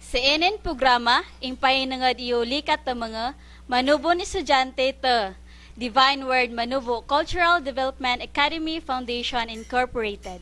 CNN programa ing pahinangad iyo likat ta mga manubo ni estudyante ta Divine Word Manubo Cultural Development Academy Foundation Incorporated.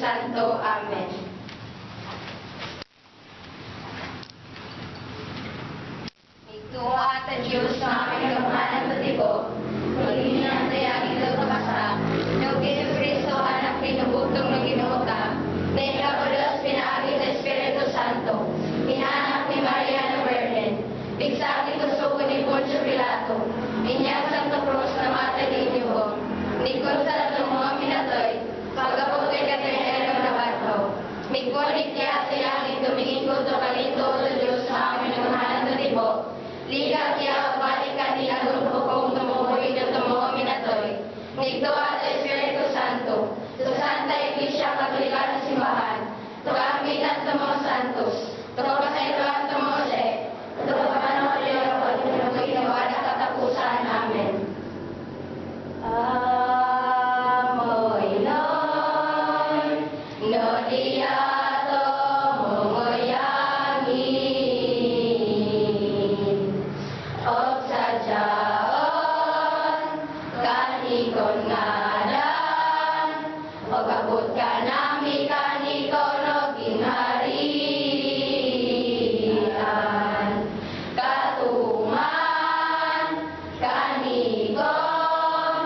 Santo. Amen. Migtuwa at Diyos na aming kamahalan tatibo, maging tayagin daw kapasa, no Jesu Cristo anak pinubugtong ng Ginoo ta, dahil ka po Diyos pinaagi sa Espiritu Santo, inanak ni Maria na Virgen, bigsaki tusuko ni Poncio Pilato, inyang Santo Cruz na mata ninyo, nikon sa latong mga minatoy, pagaputoy katinero na barko. Migbonik niya sa langit tumingin ko to kalinto to Diyos sa amin ng mahalan tatibo, Liga kiya balik kanila kung tumuhoy na tumuho minatoy. Nigto at Espiritu Santo, to Santa Iglesia Katolika sa simbahan, to kaamitan sa mga santos, to kapasayloan sa mga Jose, to kapanahon at ginawa na katapusan. Amen. Amoy noy, no diato mongoyangin. Og sa jaon, kanikon ngadan, og abot ka nami kanikon og gingharian. Katuman, kanikon,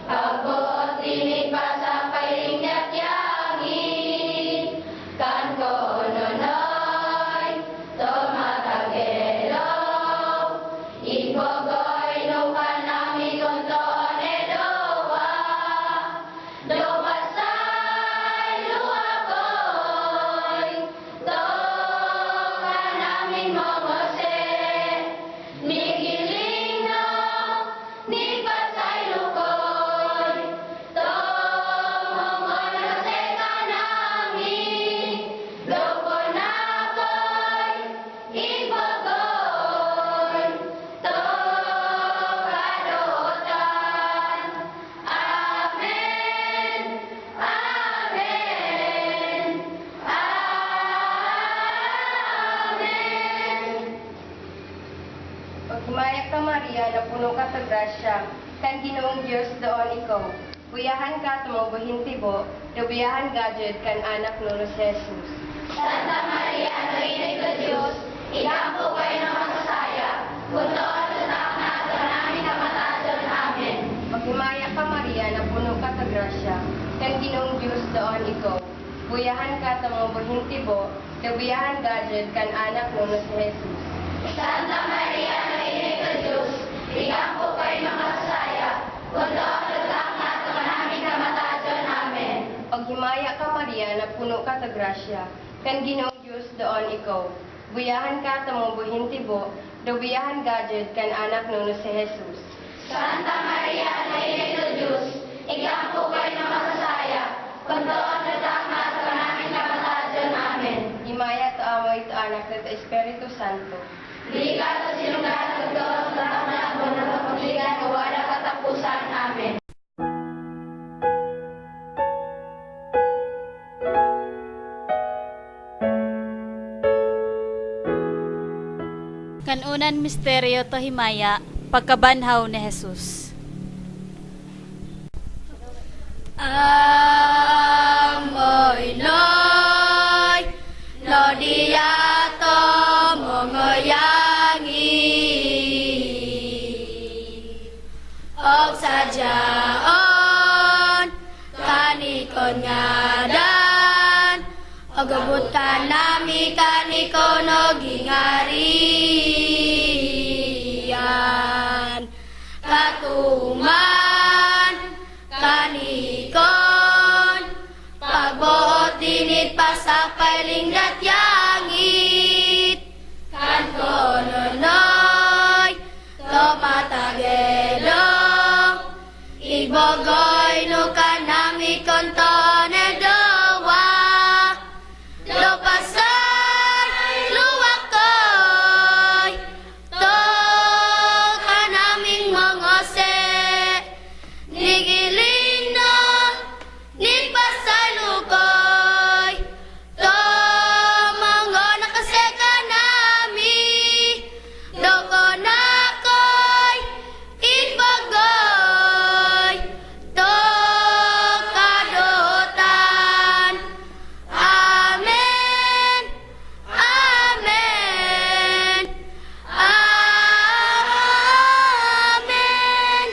pagbuot tinig pa sa pairing niyatyangin, kan kononoy, tumatagelaw, ipogoy no kanami kontoon edowa, Lupasay luwakoy, to kanamin mongose, Migiling no, ni pasay lukoy, to mongose kanami, Lokonakoy, ipogoy, to kadootan. Amen. Amen. Amen. Pagkumayak ka Maria, napuno ka sa grasya, kan Ginoong Dios doon ikaw. Buyahan ka tumubuhin tibo, dubiyahan gajud kan anak nuno si Jesus. Santa Maria, Nuinay ka Diyos, ikampo kayo ng masasaya, kung doon sa taong nato na Buyahan ka ta mga buhintibo, daw buyahan gajud kan anak no si Jesus. Santa Maria, Inay ta Diyos, igampo kayo makasasaya, kung doon nagtakna sa kanaming kamatayon. Amen. Og himaya ka Maria, napuno ka ta grasya, kan Ginoong Dios doon ikaw. Buyahan ka ta mga buhintibo, daw buyahan gajud kan anak no si Jesus. Santa Maria, Inay ta Diyos, igampo kayo makasasaya, kung doon nagtakna sa kanaming kamatayon. Amen. Himaya ta Amoy ta Anak ta Espiritu Santo. Di ka sa sinungaling paggawa sa takna mo na kapagligan o wala katapusan. Amen. Kanunan misteryo to himaya, pagkabanhaw ni Jesus. Amoy noy, no diato mongoyangi. Og sadyaon, kanikon ngadan, og abutan nami kanikon og gingarian. Katuman, kanikon, pagbuot dinit pasapay linggat yangit. Kan kononoy, tomatagedong, ibogoy no kanami kontone dowa. Lopasay, luwakoy, to kanaming mongose. Nigiling na, nigpasalukoy, to mga nakaseka nami. Doko nakoy, ibagoy, to kadotan. Amen. Amen. Amen.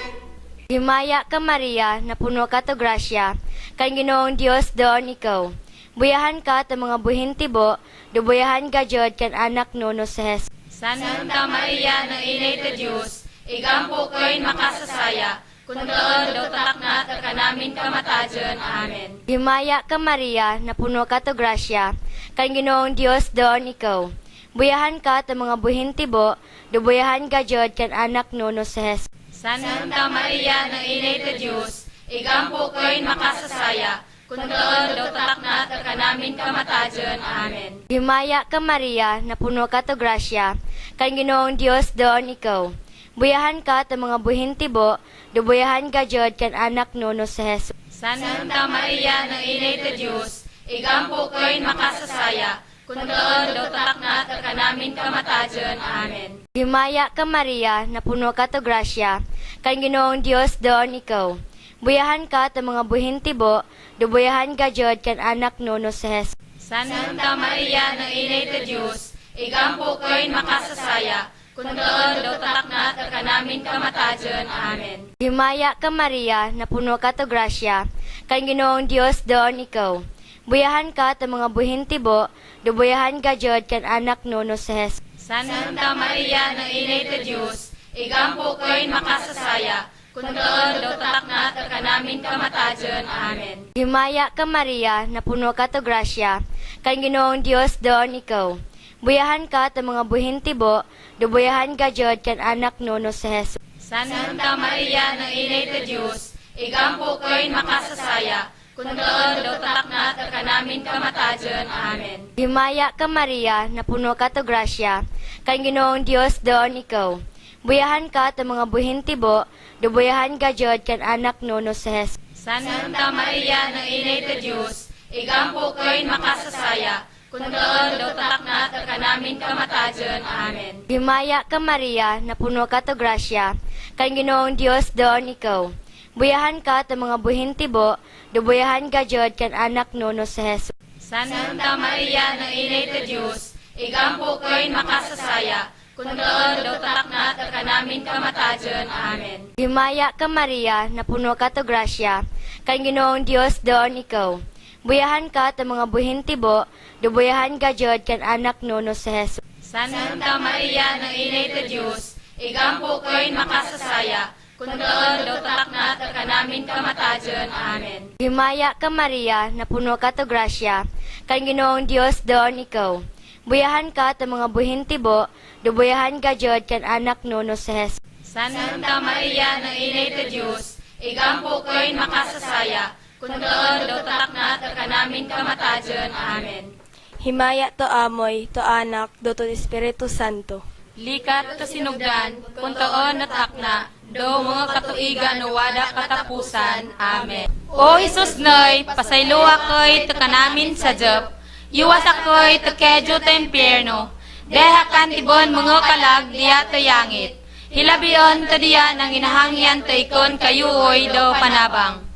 Himaya ka Maria, napuno ka to grasya, kan Ginoong Dios doon ikaw. Buyahan ka ta mga buhintibo, dubuyahan ka jud kan anak no si Jesus. Santa Maria, ng Inay ta Diyos, igampo kayo makasasaya, kung doon daw takna ta kanamin kamatayon. Amen. Himaya ka Maria, napuno ka to grasya, kan Ginoong Dios doon ikaw. Buyahan ka ta mga buhintibo, dubuyahan ka jud kan anak no si Jesus. Santa Maria, ng Inay ta Diyos, igampo kayo makasasaya, kung doon daw takna ta kanamin kamatayon. Amen. Himaya ka Maria, napuno ka to grasya, kan Ginoong Dios doon ikaw. Buyahan ka ta mga buhintibo, dubuyahan ka jud kan anak no si Jesus. Santa Maria, ng Inay ta Diyos, igampo kayo makasasaya, kung doon daw takna ta kanamin kamatayon. Amen. Himaya ka Maria, napuno ka to grasya, kan Ginoong Dios doon ikaw. Buyahan ka ta mga buhintibo, dubuyahan ka jud kan anak no si Jesus. Santa Maria, ng Inay ta Diyos, igampo kayo makasasaya, kung doon daw takna ta kanamin kamatayon. Amen. Himaya ka Maria, napuno ka to grasya, kan Ginoong Dios doon ikaw. Buyahan ka ta mga buhintibo, dubuyahan ka jud kan anak no si Jesus. Santa Maria, ng Inay ta Diyos, igampo kayo makasasaya, kung doon daw takna ta kanamin kamatayon. Amen. Himaya ka Maria, napuno ka to grasya, kan Ginoong Dios doon ikaw. Buyahan ka ta mga buhintibo, dubuyahan ka jud kan anak no si Jesus. Santa Maria, ng Inay ta Diyos, igampo kayo makasasaya, kung doon daw takna ta kanamin kamatayon. Amen. Himaya ka Maria, napuno ka to grasya, kan Ginoong Dios doon ikaw. Buyahan ka ta mga buhintibo, dubuyahan ka jud kan anak no si Jesus. Santa Maria, ng Inay ta Diyos, igampo kayo makasasaya, kung doon daw takna ta kanamin kamatayon. Amen. Himaya ka Maria, napuno ka to grasya, kan Ginoong Dios doon ikaw. Buyahan ka ta mga buhintibo, dubuyahan ka jud kan anak no si Jesus. Santa Maria, ng Inay ta Diyos, igampo kayo makasasaya, kung doon daw takna ta kanamin kamatayon. Amen. Himaya ka Maria, napuno ka to grasya, kan Ginoong Dios doon ikaw. Buyahan ka ta mga buhin tibo, dubuyahan ka jod kan anak no si Jesus. Santa Maria ng Inay ta Diyos, igampo ko'y makasasaya, kung taon daw takna ta kanamin kamatadyon. Amen. Himaya ka Maria, napuno ka to grasya, kan Ginoong Dios doon ikaw. Buyahan ka ta mga buhin tibo, dubuyahan ka jod kan anak no si Jesus. Santa Maria ng Inay ta Diyos, igampo ko'y makasasaya, kung taon daw takna ta kanamin kamatadyon. Amen. Himaya to amoy, to anak, do to Espiritu Santo. Likat to sinugdan, kung taon natakna, do mga katuigan no wada katapusan. Amen. O Jesus noy, pasaylo ako'y kanamin sa Jop, yuwas ako'y kejo ta impyerno, deha kan tibon mga kalag diya to yangit. Hilabion ta diya nang inahangyan ta ikon kayuoy do panabang.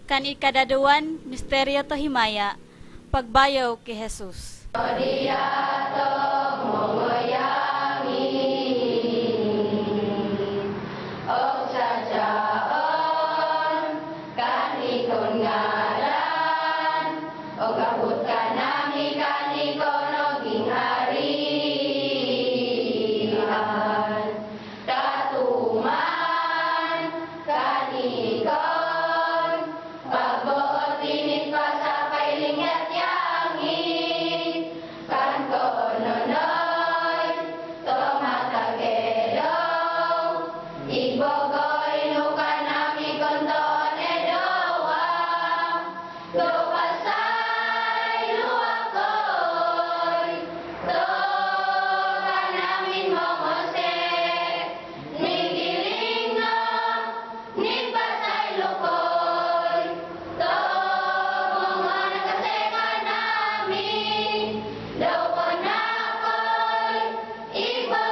Kan ikadaduan, misteryo to himaya, pagbayaw ki Jesus. Og sa jaon, kanikon ngaran, og abot ka nami kanikon og gingharian. Tatuman, kanikon, pagbuot dinit pa sa pailingat yangit, kankononoy, tumatagedong, Igbogoy no kanami kontone doa, do pasay luakoy, do kanamin mongose, nigiling no, ni pasay lukoy, do mga nakase kanami, do konakoy, igbogoy,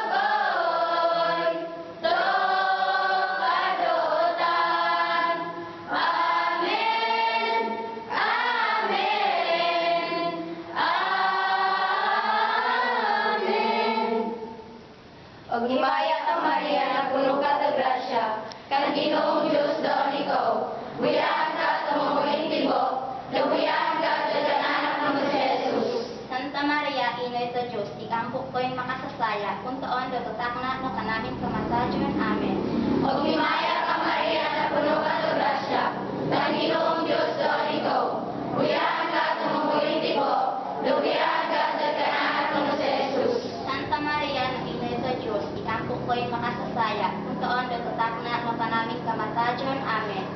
do kadotan. Amen, Amen, Amen. Og himaya ka Maria, napuno ka ta grasya, kan Ginoong Diyos doon ikaw. Buyahan ka sa mga tibo, nabuyahan ka sa anak mo si Jesus. Santa Maria, Inoy to Diyos, ikampo ko'y makasasaya, kung taon datatak na no kanamin kamatadyon. Amen. Og himaya ka Maria, napuno ka ta grasya, kan Ginoong Diyos doon ikaw. Buyahan ka sa mga tibo, nabuyahan ka sa anak mo si Jesus. Santa Maria, Inoy to Diyos, ikampo ko'y makasasaya, kung taon datatak na no kanamin kamatadyon. Amen.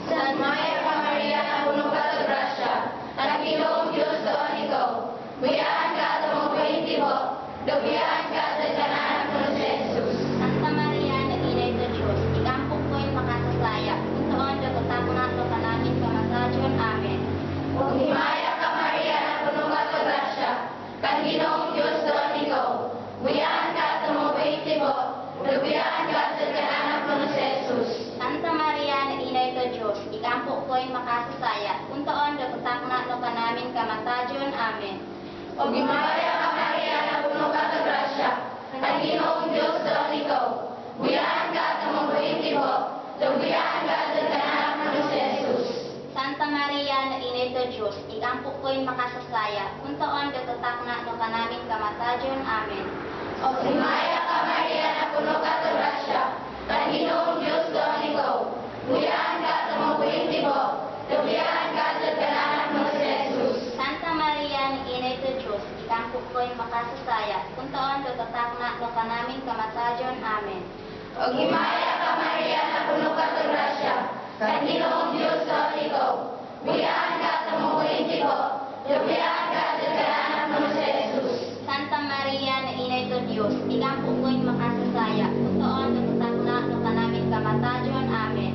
San Maya ka Maria, napuno ka sa grasya, ang Ginoong Diyos doon ikaw. Buyahan ka sa mga tibo, dabuyahan ka sa anak mo si Jesus. Santa Maria, Inoy to Diyos, ikampo ko'y makasasaya, kung taon datatak na no kanamin kamatadyon. Amen. Huwag himaya ka Maria, napuno ka sa grasya, kan Ginoong Diyos doon ikaw. Buyahan ka sa mga tibo, dabuyahan ka sa anak mo si Jesus. Santa Maria, Inoy to Diyos, ikampo ko'y makasasaya, kung taon datatak na no kanamin kamatadyon. Amen. O himaya ka Maria, napuno ka sa grasya, ang Ginoong Diyos doon ikaw. Buyahan ka sa mga tibo, dabuyahan ka sa anak mo si Jesus. Santa Maria, Inoy to Diyos, ikampo ko'y makasasaya, kung taon datatak na no kanamin kamatadyon. Amen. O himaya ka Maria, napuno ka sa grasya, ang Ginoong Diyos doon ikaw. Buyahan ka sa mga tibo, dabuyahan ka sa anak mo si Jesus. Santa Maria, Inoy to Diyos, ikampo ko'y makasasaya, kung taon datatak na no kanamin kamatadyon. Amen. O himaya ka Maria, napuno ka sa grasya, ang Ginoong Diyos doon ikaw. Buyahan ka sa mga tibo, dabuyahan ka sa anak mo si Jesus. Santa Maria, Inoy to Diyos, ikampo ko'y makasasaya, kung taon datatak na no kanamin kamatadyon. Amen.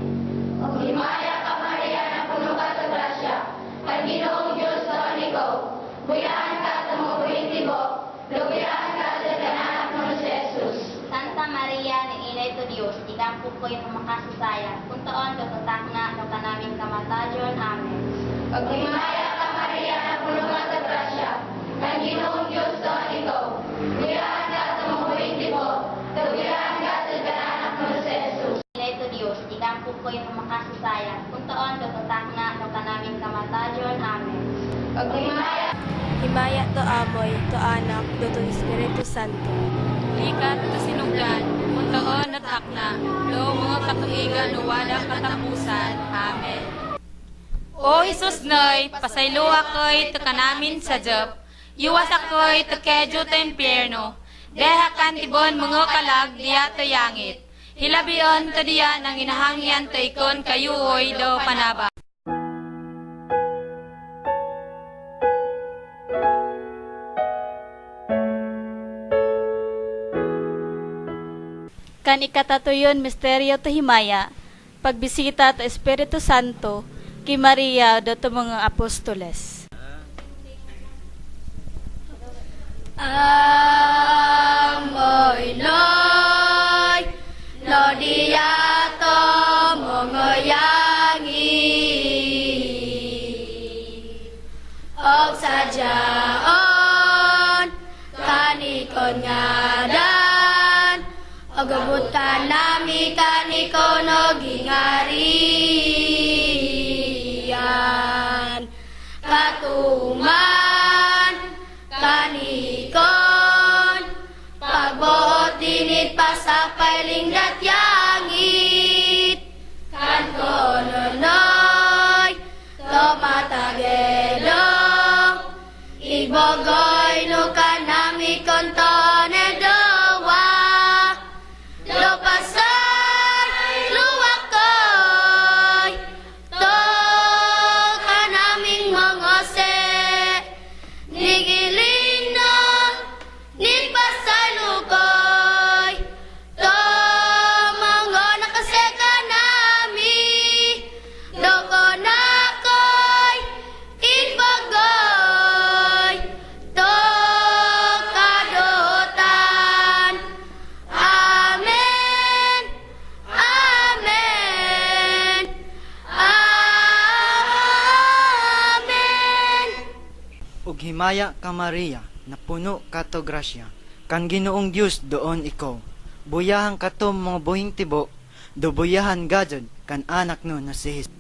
O himaya ka Maria, napuno ka sa grasya, ang Ginoong Diyos doon ikaw. Buyahan ka sa mga tibo, dabuyahan ka sa anak mo si Jesus. Santa Maria, Inoy to Diyos, ikampo ko'y makasasaya, kung taon datatak na no kanamin kamatadyon. Amen. Pag himaya ka Maria, napuno ka sa grasya, ang Ginoong Diyos doon ikaw. Buyahan ko yung makasasaya, kung taon do tatakna, no kanaming kamatayon. Amen. Paghimaya Himaya to amoy, to anak, do to Espiritu Santo. Likat to sinugdan, kung taon at akna, do mga katuigan no wala katapusan. Amen. O Jesus noy, pasayloa ko'y to kanamin sa Job, yuwas ako'y to kejo to impyerno, deha kan tibon mga kalag diya to yangit. Hilabion to diya nang inahangyan to ikon kayuoy do panaba. Kan ikatatuyon misteryo to himaya, pagbisita to Espiritu Santo kay Maria do to mga apostoles. Amoy noy, no diato mongoyangi. Og sadyaon, kanikon ngadan, og abutan nami kanikon og gingarian. Katuman, kanikon, pagbuot dinit pasapay lingdat yangit. Kan kononoy, tomatagedong, ibogoy no kanami kontone dowa. Do pasay luwakoy, to kanaming mga se. Nigiling na, nigpasalukoy, to mga nakaseka nami. Doko nakoy, ibagoy, to kadotan. Amen. Amen. Amen. Ug himaya ka Maria, napuno ka to grasya, kan Ginoong Dios doon ikaw. Buyahan ka to mga buhing tibo, dubuyahan gajod kan anak no na si Jesus.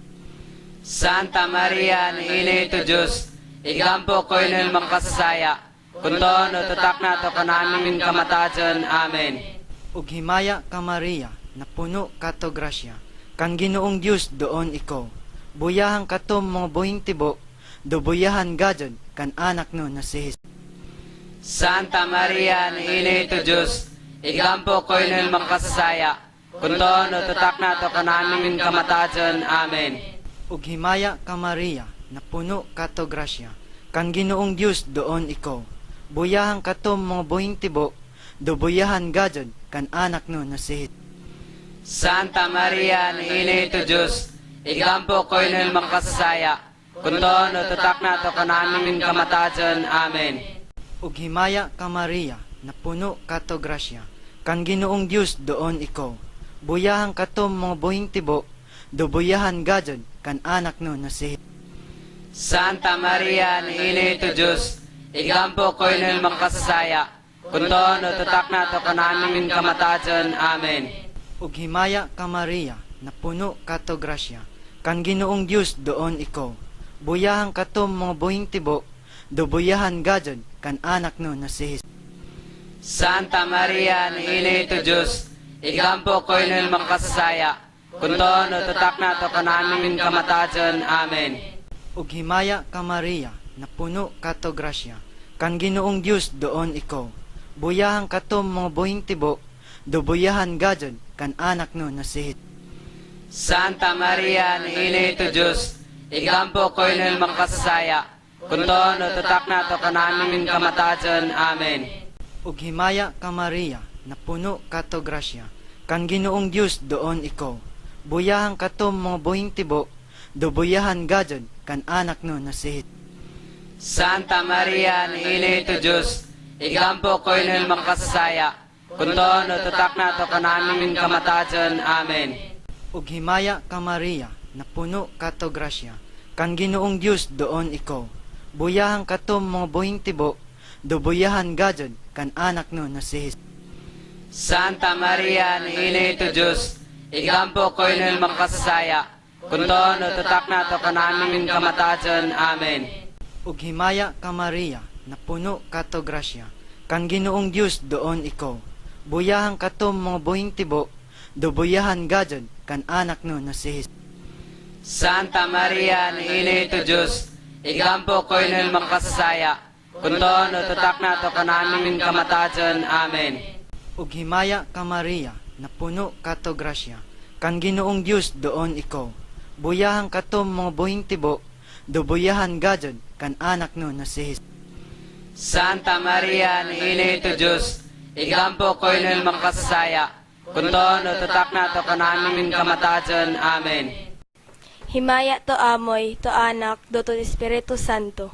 Santa Maria, ni Ina to Diyos, igampo ko'y nun makasasaya, kung to no tutak na to kanamin kamatajon. Amen. Ug himaya ka Maria, napuno ka to grasya, kan Ginoong Dios doon ikaw. Buyahan ka to mga buhing tibo, dubuyahan gajod kan anak no na si Jesus. Santa Maria, ni Ina to Diyos, igampo ko'y nun makasasaya, kung to no tutak na to kanamin kamatajon. Amen. Ug himaya ka Maria, napuno ka to grasya, kan Ginoong Dios doon ikaw. Buyahan ka to mga buhing tibo, dubuyahan gajod kan anak no na si Jesus. Santa Maria, ni Ina to Diyos, igampo ko'y nun makasasaya, kung to no tutak na to kanamin kamatajon. Amen. Ug himaya ka Maria, napuno ka to grasya, kan Ginoong Dios doon ikaw. Buyahan ka to mga buhing tibo, dubuyahan gajod kan anak no na si Jesus. Santa Maria, ni Ina to Diyos, igampo ko'y nun makasasaya, kung to no tutak na to kanamin kamatajon. Amen. Ug himaya ka Maria, napuno ka to grasya, kan Ginoong Dios doon ikaw. Buyahan ka to mga buhing tibo, dubuyahan gajod kan anak no na si Jesus. Santa Maria, ni Ina to Diyos, igampo ko'y nun makasasaya, kung to no tutak na to kanamin kamatajon. Amen. Ug himaya ka Maria, napuno ka to grasya, kan Ginoong Dios doon ikaw. Buyahan ka to mga buhing tibo, dubuyahan gajod kan anak no na si Jesus. Santa Maria, ni Ina to Diyos, igampo ko'y nun makasasaya, kung to no tutak na to kanamin kamatajon. Amen. Ug himaya ka Maria, napuno ka to grasya, kan Ginoong Dios doon ikaw. Buyahan ka to mga buhing tibo, dubuyahan gajod kan anak no na si Jesus. Santa Maria, ni Ina to Diyos, igampo ko'y nun makasasaya, kung to no tutak na to kanamin kamatajon. Amen. Ug himaya ka Maria, napuno ka to grasya, kan Ginoong Dios doon ikaw. Buyahan ka to mga buhing tibo, dubuyahan gajod kan anak no na si Jesus. Santa Maria, ni Ina to Diyos, Igampo ko'y nun makasasaya, kuntoon o tutak na to kanamin kamatajon. Amen. Ug himaya ka Maria, napuno ka to grasya, kan Ginoong Dios doon ikaw. Buyahan ka to mga buhing tibo, dubuyahan gajud kan anak no na si Jesus. Santa Maria, ni Inay to Diyos, igampo ko'y nun makasasaya, kuntoon o tutak na to kanamin kamatajon. Amen. Ug himaya ka Maria, napuno ka to grasya, kan Ginoong Dios doon ikaw. Buyahan ka to mga buhing tibo, dubuyahan gajud kan anak no na si Jesus. Santa Maria, ni Inay to Diyos, igampo ko'y nun makasasaya, kuntoon o tutak na to kanamin kamatajon. Amen. Himaya to amoy, to anak, do to Espiritu Santo.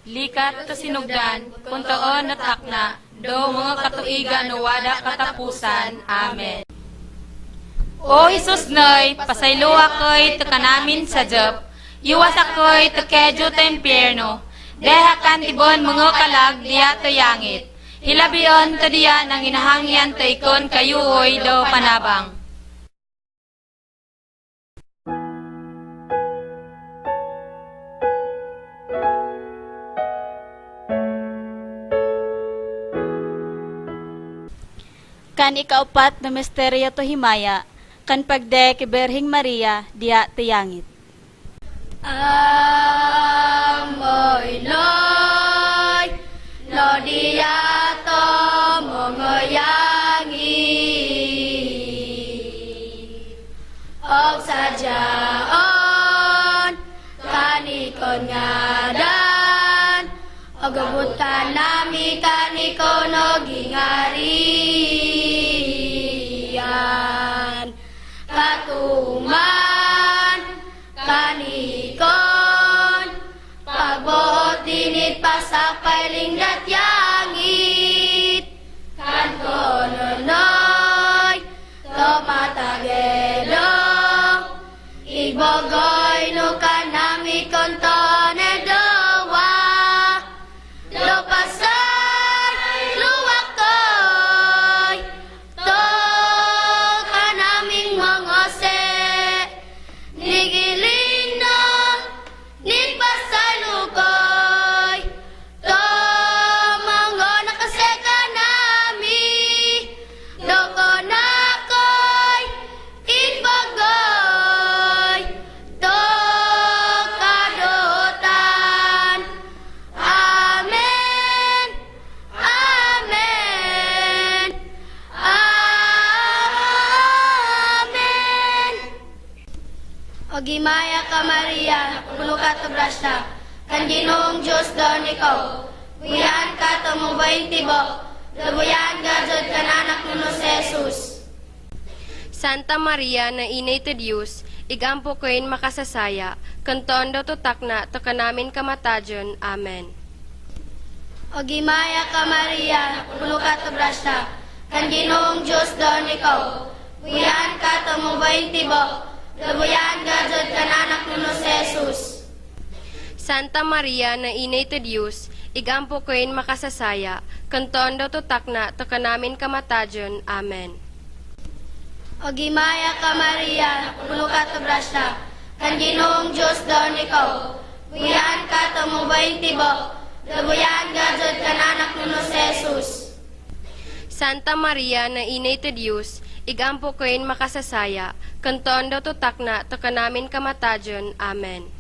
Likat to sinugdan, kuntoon at akna, do mga katuigan no wada katapusan. Amen. O Jesus noy, pasaylo ako'y kanamin sa Jop, iwas ako'y kejo to impyerno, deha kan tibon mga kalag diya to yangit. Hilabion to diya nang inahangyan to ikon kayuoy do panabang. Kan ikaupat na misteryo to himaya, kan pagde ki Berhing Maria diya ti yangit. Amoy loy, lo diato mongoyangi. Og sajaon, kanikon ngadan, og abutan nami kanikon og gingarian. Katuman, kanikon, pagbuot dinit pasakpay linggat yangit. Kankononoy, tomatagedo, ibogoy no kanami kontone dowa. Lopasay, luwakoy, to kanaming mga se. Nigiling na, nigpasalukoy, to mga nakaseka nami. Doko nakoy, ibagoy, to kadotan. Amen. Amen. Amen. O gimaya ka Maria, puno ka to grasya, kan Ginoong Diyos doon ikaw. Buyan ka tumubaying tibo, labuyan gajod kan anak nuno si Jesus. Santa Maria na inay ti Dios, igampo ko'y makasasaya, kantoon daw tutak na to kanamin kamatajon. Amen. O gimaya ka Maria, puno ka to grasya, kan Ginoong Diyos doon ikaw. Buyan ka tumubaying tibo, labuyan gajod kan anak nuno si Jesus. Santa Maria na inay ti Dios, igampo ko'y makasasaya, kantoon daw tutak na to kanamin kamatajon. Amen. O gimaya ka Maria, puno ka to grasya, kan Ginoong Diyos doon ikaw. Buyan ka tumubaying tibo, labuyan gajod kan anak nuno si Jesus. Santa Maria na inay ti Dios, igampo ko'y makasasaya, kantoon daw tutak na to kanamin kamatajon. Amen.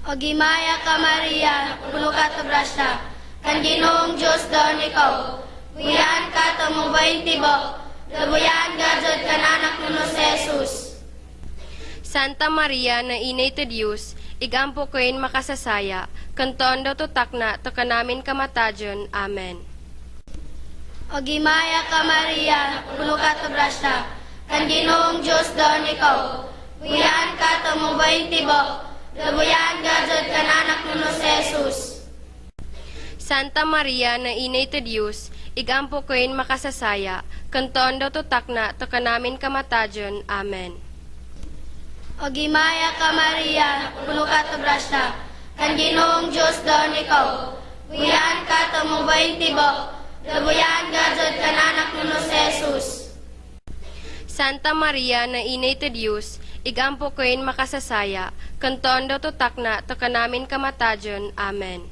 O gimaya ka Maria, puno ka to grasya, kan Ginoong Diyos doon ikaw. Buyan ka tumubaying tibo, labuyan gajod kan anak nuno si Jesus. Santa Maria na inay ti Dios, igampo ko'y makasasaya, kantoon daw tutak na to kanamin kamatajon. Amen. O gimaya ka Maria, puno ka to grasya, kan Ginoong Diyos doon ikaw. Buyan ka tumubaying tibo, labuyan gajod kan anak nuno si Jesus. Santa Maria na inay ti Dios, igampo ko'y makasasaya, kantoon daw tutak na to kanamin kamatajon. Amen. O gimaya ka Maria, puno ka to grasya, kan Ginoong Diyos doon ikaw. Buyan ka tumubaying tibo, labuyan gajod kan anak nuno si Jesus. Santa Maria na inay ti Dios, igampo ko'y makasasaya, kantoon daw tutak na to kanamin kamatadyon. Amen.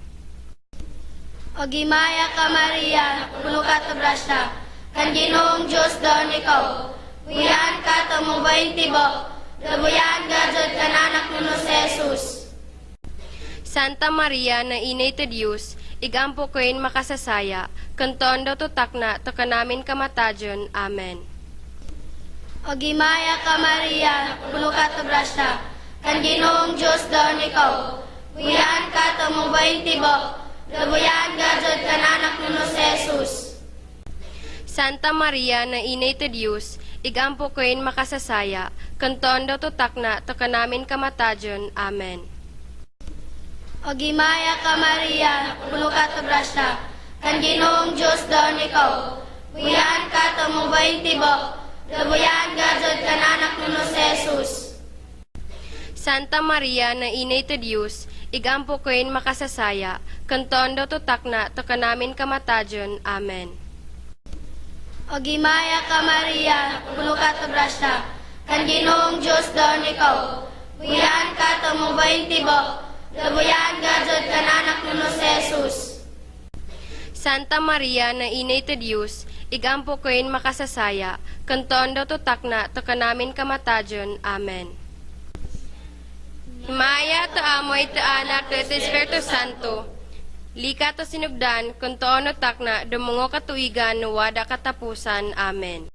O gimaya ka Maria, puno ka to grasya, kan Ginoong Diyos doon ikaw. Buyahan ka to mubaying tibo, dabuyahan gajod kan anak nuno si Jesus. Santa Maria na inay ti Dios, igampo ko'y makasasaya, kantoon daw tutak na to kanamin kamatadyon. Amen. O gimaya ka Maria, puno ka to grasya, kan Ginoong Diyos doon ikaw. Buyahan ka to mubaying tibo, dabuyahan gajod kan anak nuno si Jesus. Santa Maria na inay ti Dios, igampo ko'y makasasaya, kantoon daw tutak na to kanamin kamatadyon. Amen. O gimaya ka Maria, puno ka to grasya, kan Ginoong Diyos doon ikaw. Buyahan ka to mubaying tibo, dabuyahan gajod kan anak nuno si Jesus. Santa Maria na inay ti Dios, igampo ko'y makasasaya, kantoon daw tutak na to kanamin kamatadyon. Amen. O gimaya ka Maria, puno ka to grasya, kan Ginoong Diyos doon ikaw. Buyahan ka to mubaying tibo, dabuyahan gajod kan anak nuno si Jesus. Santa Maria na inay ti Dios, igampo ko'y makasasaya, kantoon daw tutak na to kanamin kamatadyon. Amen. Himaya to amoy to anak to Espiritu Santo. Lika to sinugdan, kuntoon no takna, dumungo katuigan, no wada katapusan. Amen.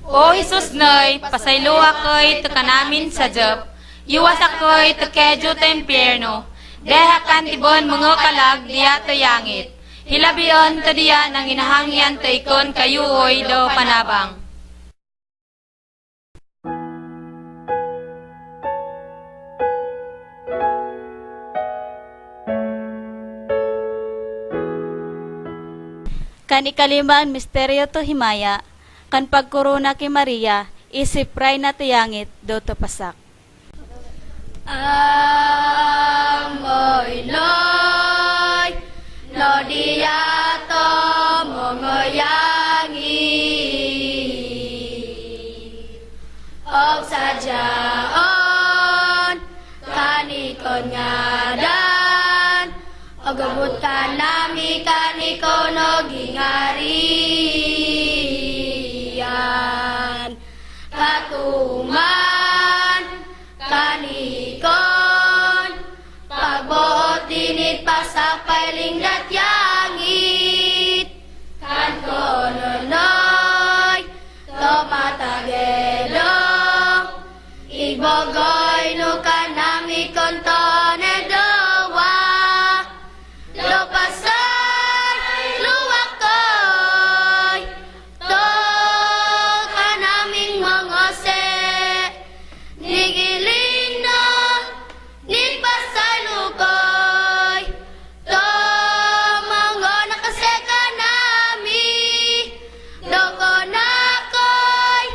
O Jesus noy, pasayloa ko'y kanamin sa Jop. Iwas ako'y kejo to impyerno. Deha kan tibon mga kalag diya to yangit. Hilabion to diya nang inahangyan to ikon kayuoy do panabang. Kan ikaliman misteryo to himaya, kan pagkorona kay Maria, isip rayna to yangit do to pasak. Amoy loy, no diato mongoyangi. Og sadyaon, kanikon ngadan, og abutan nami kanikon og gingarian. Katuman, kanikon, pagbuot dinit pasak pailing datyangit. Kan kononoy, tomatagedo, igbogoy no kanami kontone dowa. Lopasay, luwakoy, to kanaming mga se. Nigiling na, nipasay lukoy, to mga nakaseka nami. Doko nakoy,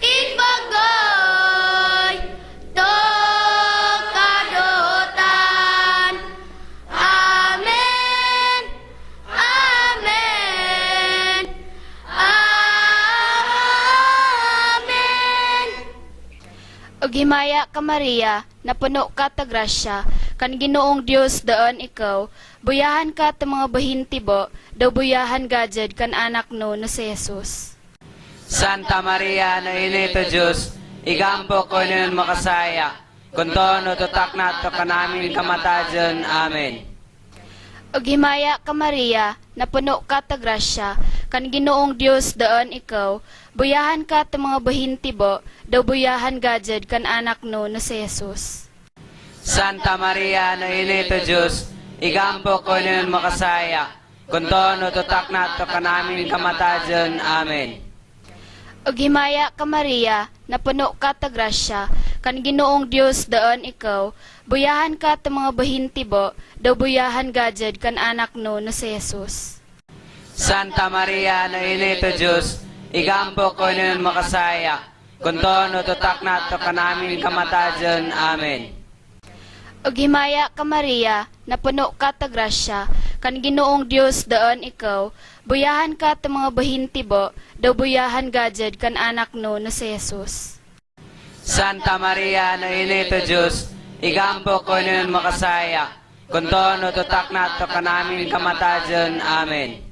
ibagoy, to kadotan. Amen. Amen. Amen. Og himaya ka Maria, napuno ka ta grasya, kan Ginoong Dios daan ikaw, buyahan ka ta mga bahintibo, daw buyahan gajad kan anak no na si Jesus. Santa Maria na inay to Diyos, igampo ko nun makasaya, kuntoon no tutak na to kanamin kamatadyon. Amen. Og himaya ka Maria, napuno ka ta grasya, kan Ginoong Dios daan ikaw, buyahan ka ta mga bahintibo, daw buyahan gajad kan anak no na si Jesus. Santa Maria na inay to Diyos, igampo ko nun makasaya, kuntoon no tutak na to kanamin kamatadyon. Amen. Og himaya ka Maria, napuno ka ta grasya, kan Ginoong Dios daan ikaw, buyahan ka ta mga bahintibo, daw buyahan gajad kan anak no na si Jesus. Santa Maria na inay to Diyos, igampo ko nun makasaya, kuntoon no tutak na to kanamin kamatadyon. Amen. Og himaya ka Maria, napuno ka ta grasya, Kan Ginoong Dios daan ikaw, buyahan ka ta mga bahintibo, daw buyahan gajad kan anak no na si Jesus. Santa Maria, no inito Diyos, igampo ko nun makasaya, kunto no tutak na to kanamin kamatajon. Amen.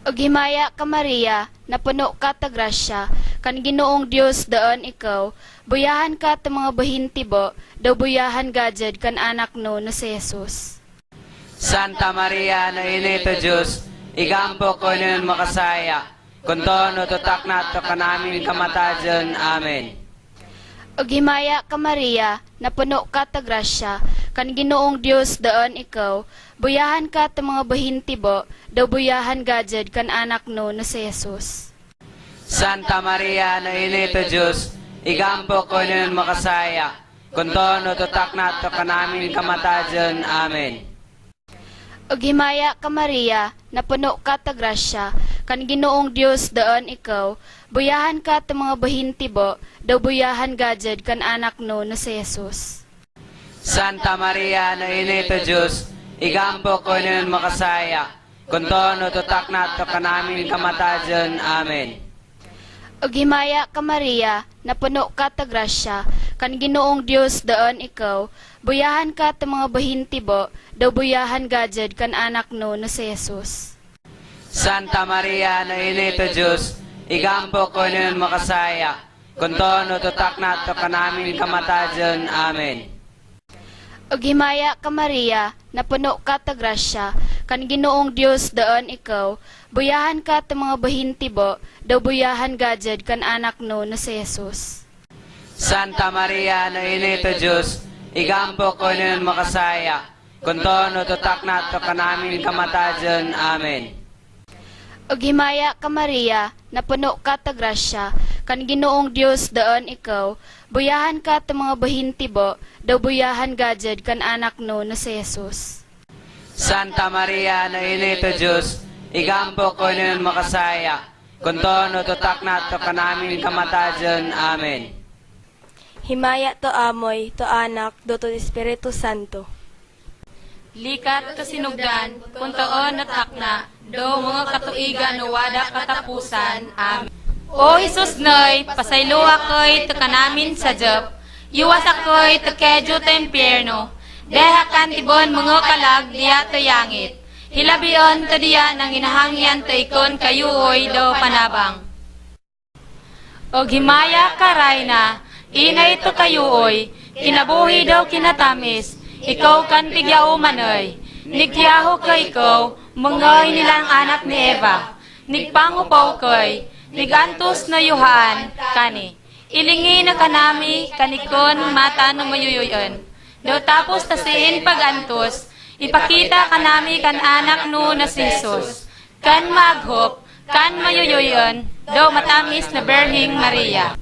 Ug himaya ka Maria, napuno ka ta grasya, kan Ginoong Dios daan ikaw, buyahan ka ta mga bahintibo, daw buyahan gajad kan anak no na si Jesus. Santa Maria, no inito Diyos, igampo ko nun makasaya, kunto no tutak na to kanamin kamatajon. Amen. Ug himaya ka Maria, napuno ka ta grasya, kan Ginoong Dios daan ikaw, buyahan ka ta mga bahintibo, daw buyahan gajad kan anak no na si Jesus. Santa Maria, no inito Diyos, igampo ko nun makasaya, kunto no tutak na to kanamin kamatajon. Amen. Ug himaya ka Maria, napuno ka ta grasya, kan Ginoong Dios daan ikaw, buyahan ka ta mga bahintibo, daw buyahan gajad kan anak no na si Jesus. Santa Maria, no inito Diyos, igampo ko nun makasaya, kunto no tutak na to kanamin kamatajon. Amen. Ug himaya ka Maria, napuno ka ta grasya, kan Ginoong Dios daan ikaw, buyahan ka ta mga bahintibo, daw buyahan gajad kan anak no na si Jesus. Santa Maria, no inito Diyos, igampo ko nun makasaya, kunto no tutak na to kanamin kamatajon. Amen. Ug himaya ka Maria, napuno ka ta grasya, kan Ginoong Dios daan ikaw, buyahan ka ta mga bahintibo, daw buyahan gajad kan anak no na si Jesus. Santa Maria, no inito Diyos, igampo ko nun makasaya, kunto no tutak na to kanamin kamatajon. Amen. Ug himaya ka Maria, napuno ka ta grasya, kan Ginoong Dios daan ikaw, buyahan ka ta mga bahintibo, daw buyahan gajad kan anak no na si Jesus. Santa Maria, no inito Diyos, igampo ko nun makasaya, kunto no tutak na to kanamin kamatajon. Amen. Himaya to amoy, to anak, do to Espiritu Santo. Likat to sinugdan, kuntoon at akna, do mga katuigan no wada katapusan. Amen. O Jesus noy, pasaylo ako'y to kanamin sa Jop, yuwas ako'y to kejo to impyerno, deha kan tibon mga kalag diya to yangit. Hilabion to diya nang inahangyan to ikon kayuoy do panabang. Og himaya karayna, inay to kayuoy, kinabuhi daw kinatamis, ikaw kan pigyao manoy. Nigyaho kay ikaw, mga nilang anak ni Eva. Nigpangupaw koy, nigantos na yuhaan, kani. Ilingi na kanami, kanikon, mata no mayuyuyon. Daw tapos tasiin pagantos, ipakita kanami kan anak no na si Jesus. Kan maaghop, kan mayuyuyon, daw matamis na Berhing Maria.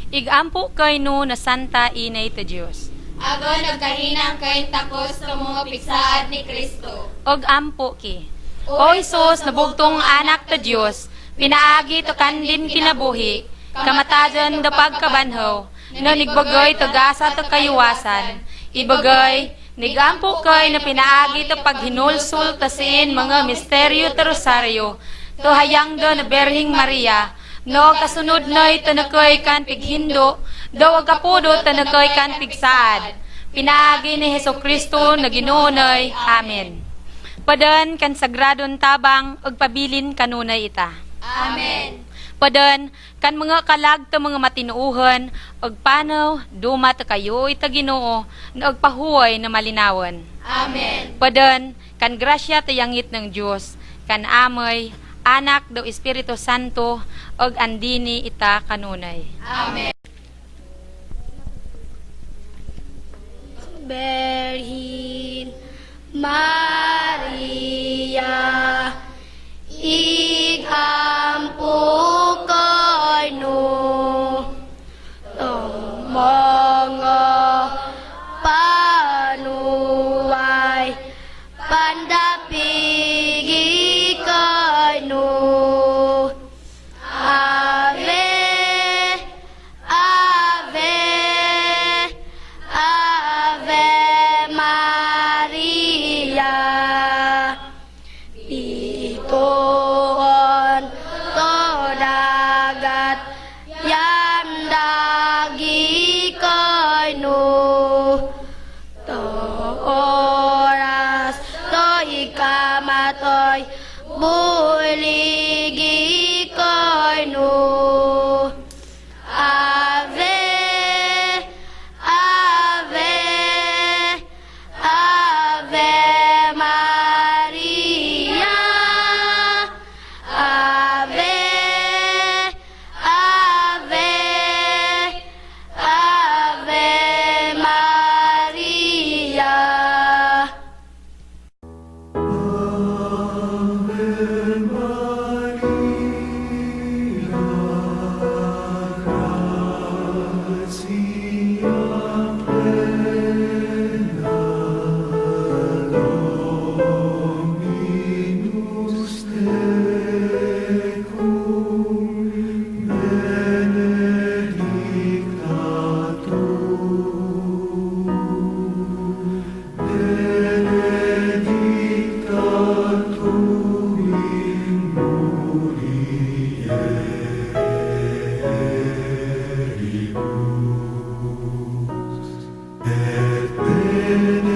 Igampo kay no na Santa Inay to Diyos. Agon nagkahinang kay takos sa mga piksaad ni Kristo. Og ampo ki. O Hesus, nabugtong anak to Diyos, pinaagi to kandin kinabuhi, kamatajan do pagkabanhaw, no nigbagoy to gasa to kayuwasan, ibagay, nigampo kay na pinaagi to paghinulsul tasiin mga misteryo to rosaryo, to hayang do na Berhing Maria, no kasunod noy tanakoy kan pighindo, daw agapudo tanakoy kan pigsaad. Pinaagi ni Heso Kristo na Ginoo noy. Amen. Padan kan sagradon tabang ug pabilin kanunay ita. Amen. Padan kan mga kalag ta mga matinuuhan ug panaw duma ta kayo ita Ginoo na ug pahuway na malinawan. Amen. Padan kan grasya tayangit ng Dios kan amoy anak daw Espiritu Santo ug andini ita kanunay. Amen. Berhin Maria, igampo kano tong mga panuway pandapigi kano. Ave, Ave, Ave Maria. In mulieribus et